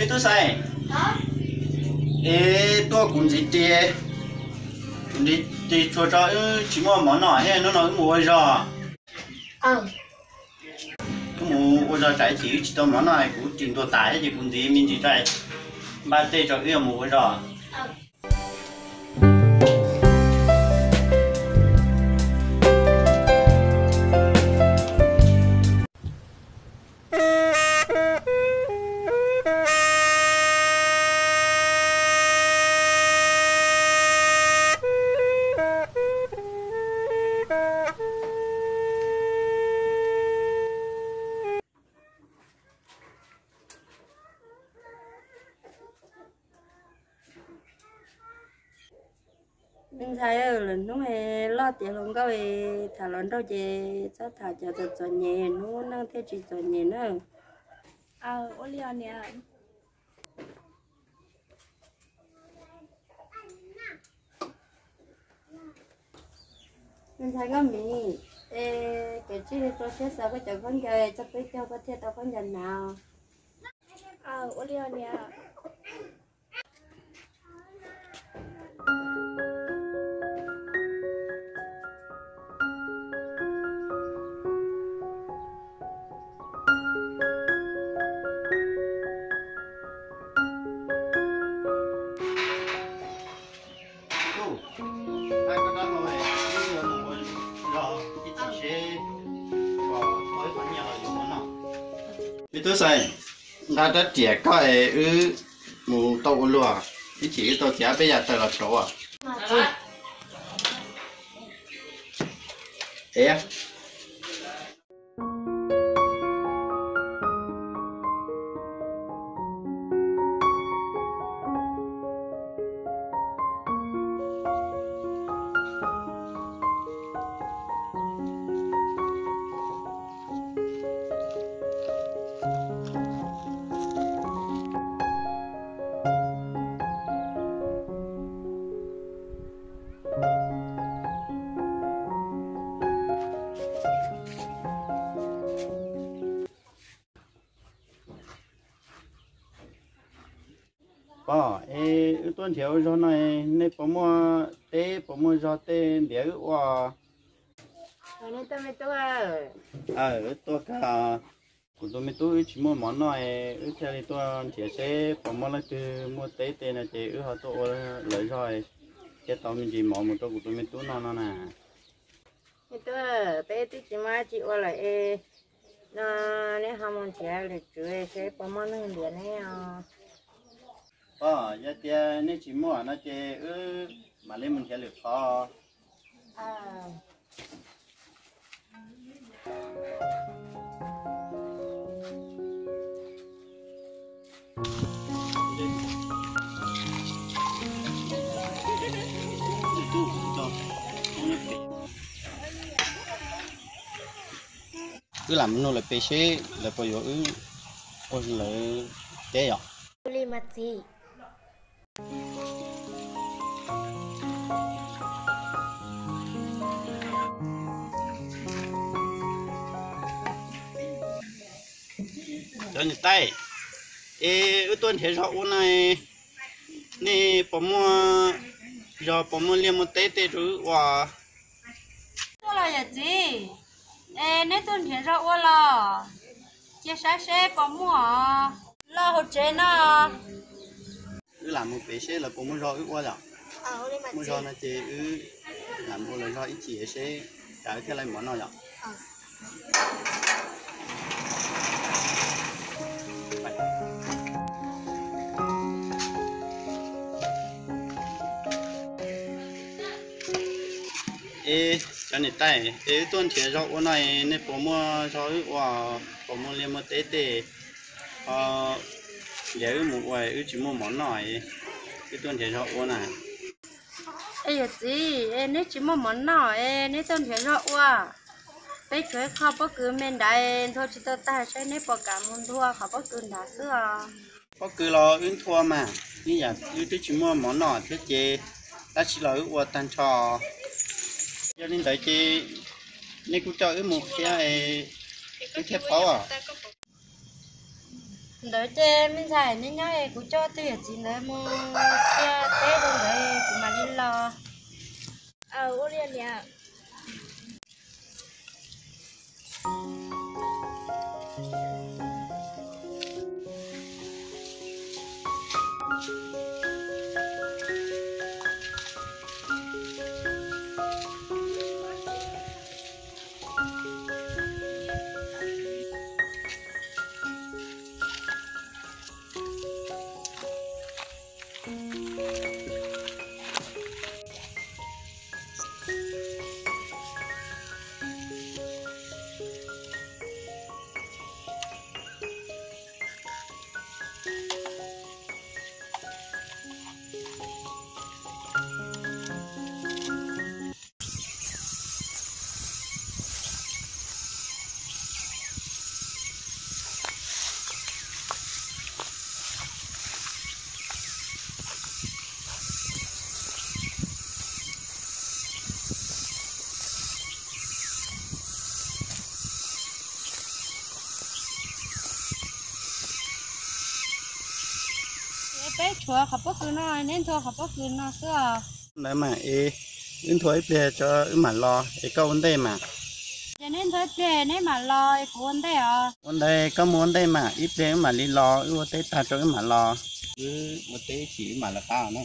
Tub Xais, es tuaj kuv ntxiv ris, kuv ntxiv ris txhua tso, wb tsis muaj mov noj thiab, hnub no wb mus ua zog. Wb mus ua zog tsam ib chim wb tsis tau mov noj, kuv ris ntuag tas thiab ces kuv ntxiv me ntsis tso, npaj tej tso wb yuav mus ua zog. Me ntxhais, lwm hnub es loj tiav hluas nkauj es tham hluas nraug ces txhob tham cov txom txom nyem, hnub neej thiaj tsis txom nyem na. Ua li os niam. Me ntxhais Nkauj Mim, es kev tsij li tso siab xav koj cov khaub ncaws, txog peb caug koj thiaj tau khaub ncaws hnav. Ua li os niam. Me Tub Xais, nqa rab riam koj es wb mus tau ua luag, ib chim wb tau txiav peb yam taws los rauv. Pog, es wb tuaj nrhiav ua zog no, nej puas muaj teb puas muaj zog tej ntiav wb ua? Wb tuaj kag, kuv tus me tub wb tsis muaj mov noj, wb thiaj li tuaj nrhiav seb puas muaj leej twg muaj teb tej no ces wb ho tuaj ua lawv zog thiaj tau me ntsis mov mus rau kuv tus me tub noj no na. Me tub, peb twb tsis muaj dab tsi ua lawm es no, neb ho mus nrhiav lwm tsev seb puas muaj neeg ntiav neb os. Pog, yog tias nej tsis muaj no ces wb mam li mus nrhiav lwm qhov. Wb lam mus nug lawv pem seb lawv puas yuav wb ua lawv teb yom. Ua li mas txiv. Cov niam tais, es wb tuaj nrhiav zog ua no, nej puas muaj zog puas muaj liaj muaj teb tej rau wb ua? Tuaj los yawm txiv, es neb tuaj nrhiav zog ua los? Cia saib seb puas muaj los hauv tsev no. Wb lam mus pem seb lawv puas muaj zog wb ua yom. Muaj zog no ces wb lam mus ua lawv zog ib chim seb cas wb thiaj li mov noj yom. Es cov niam tais, es wb tuaj nrhiav zog ua no, nej puas muaj zog wb ua, puas muaj liaj muaj teb tej ho ntiav wb mus ua, wb tsis muaj mov noj, wb tuaj nrhiav zog ua na. Es yawm txiv, es neb tsis muaj mov noj es neb tuaj nrhiav zog ua? Peb tshuav ib qho pob kws me nrad nthua tsis tau tag, saib neb puas kam mus nthua qhov pob kws nrad xwb os. Pob kws los wb nthua mas, ib yam wb twb tsis muaj mov noj thiab ces dab tsi los wb ua tag nrho. Yog li ntawd ces nej kuj coj wb mus thiab, wb thiaj paub os. Ntawd ces me ntxhais, neb nyob es kuv coj tus yawm txiv ntawd mus ua teb rau ntawd kuv mam li los. Ua li niam. Peb tshuav qhov pob kws no, neb nthua qhov pob kws no xwb os. Ntawd mas es wb nthua ib pliag tso wb mam los es koj ua ntej mas. Ces neb nthua ib pliag neb mam los es kuv ua ntej os. Ua ntej, koj mus ua ntej mas ib pliag wb mam li los, wb ua teb tag tso wb mam los. Wb ua teb ib chim wb mam los qab na.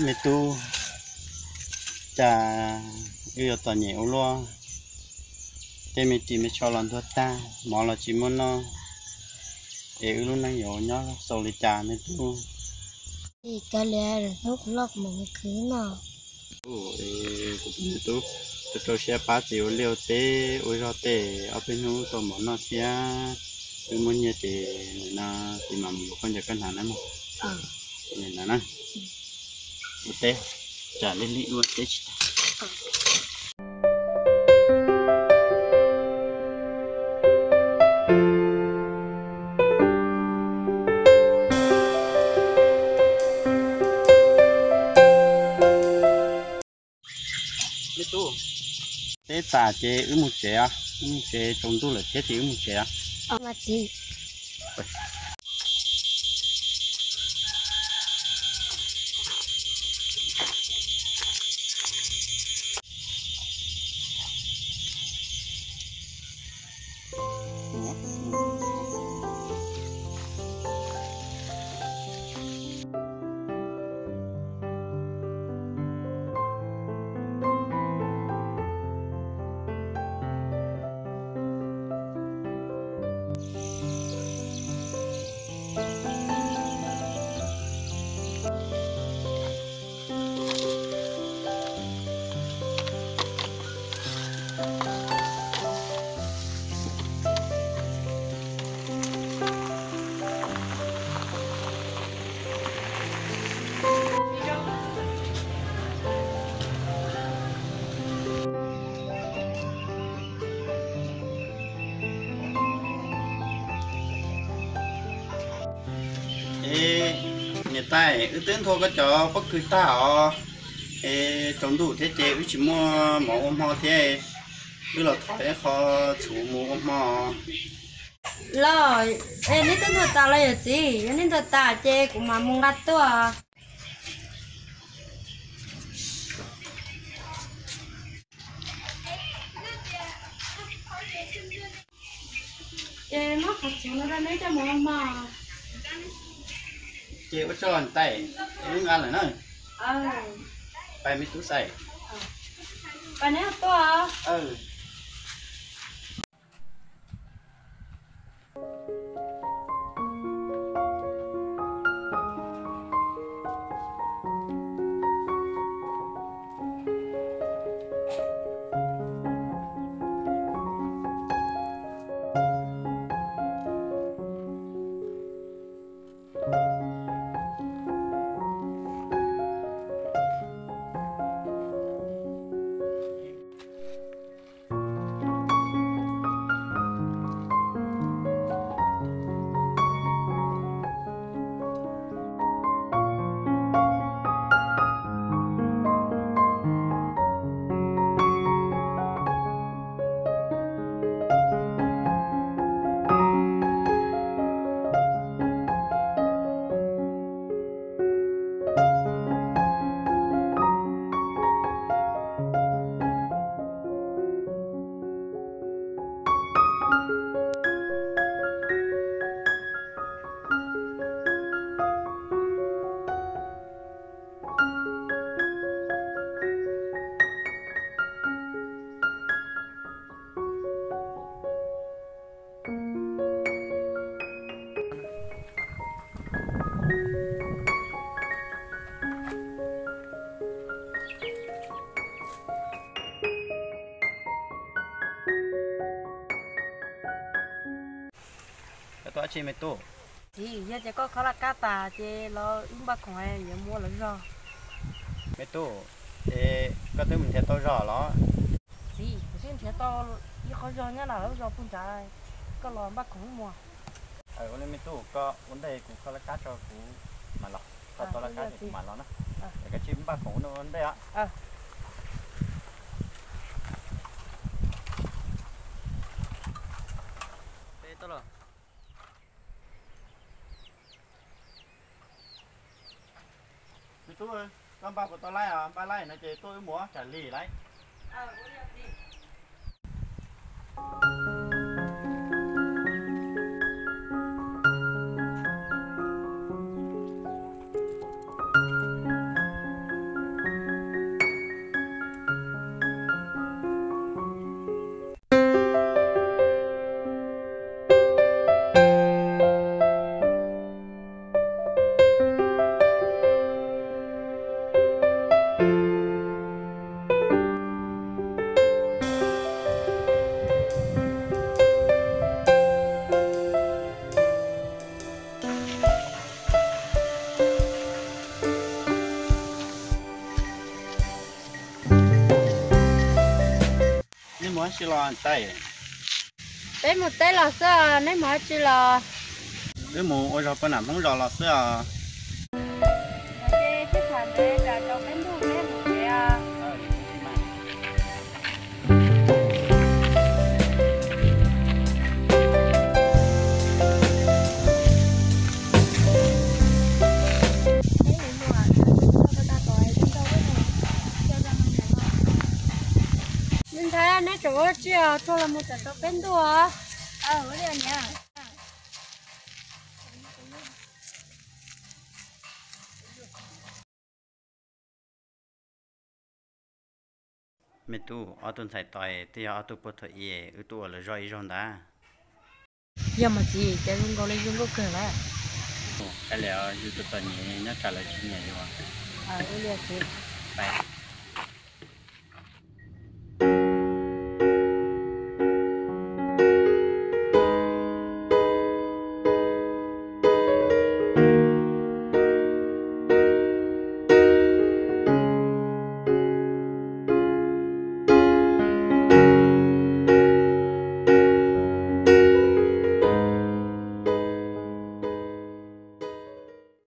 Me tub, cas wb yuav txom nyem ua luaj, tej me ris me tsho los ntuag tag, mov los tsis muaj noj, es wb lub neej yuav nyob xaus li cas me tub? Kav liam, hnub kuv loj kuv mam mus khwv noj. Kuv tus me tub, rau rau siab pab txiv ua liaj ua teb ua zog tej, ob peb hnub tau mov noj thiab, wb muaj nyiaj ces nim no txiv mam mus yuav khaub ncaws koj hnav na mog. Nim no na, ua teb, tsam li li ua teb tsis tag. Me tub, teb tas ces wb mus tsev os, wb mus tsev, tsaus ntuj lawm thiab ces wb mus tsev os. Es niam tais, wb twb nthua koj cov pob kws tag os, es tsaus ntuj thiab ces wb tsis muaj mov ua hmo thiab, wb los thov ib qho txhuv mus ua hmo. Los, es neb twb nthua tas los yawm txiv? Yog neb nthua tas ces kuv mam mus nqa tuaj. Ces muab qhov txhuv no rau neb coj mus ua hmo. Ces ua tsaug niam tais, wb nqa lawm na. Pais me tub xais. Pais neb tuaj. Koj tuaj dab tsi me tub? Txiv, yog tias koj kho laj kab tas ces los wb npaj khoom yuav mus ua lawv zog. Me tub, es koj twb mus nrhiav tau zog los? Txiv, kuv twb nrhiav tau ib qhov zog nyob lawv zos puag nrad, koj los npaj khoom wb mus. Ua li me tub, koj ua ntej kuv kho laj kab tso kuv mam los, koj kho laj kab ces kuv mam los na. Es koj cia li npaj khoom ua ntej os. Me tub, koj npaj puas tau laij os? Npaj laij no ces tuaj wb mus tsam lig lawm. Nej mus dab tsi los tais? Peb mus teb los xwb, neb mus dab tsi los? Wb mus ua zog puag nram Hmoob zos los xwb os. Ces peb tham ntev tsam tsaus peb ntuj neb mus tsev. Me ntxhais, neb tseem ua dab tsi os, tsaug los mus tsam tsaus peb ntuj os? Me tub, ob tug ntxhais tais twb yog ob tug puag thaum ub, wb tuaj ua lawv zog ib zaug ntag. Yog mas txiv, cas zoo nkaus li zoo nkauj kawg lawm. Kav liam, yus tus txom nyem nyob tsam lawv tsis nyiam yus.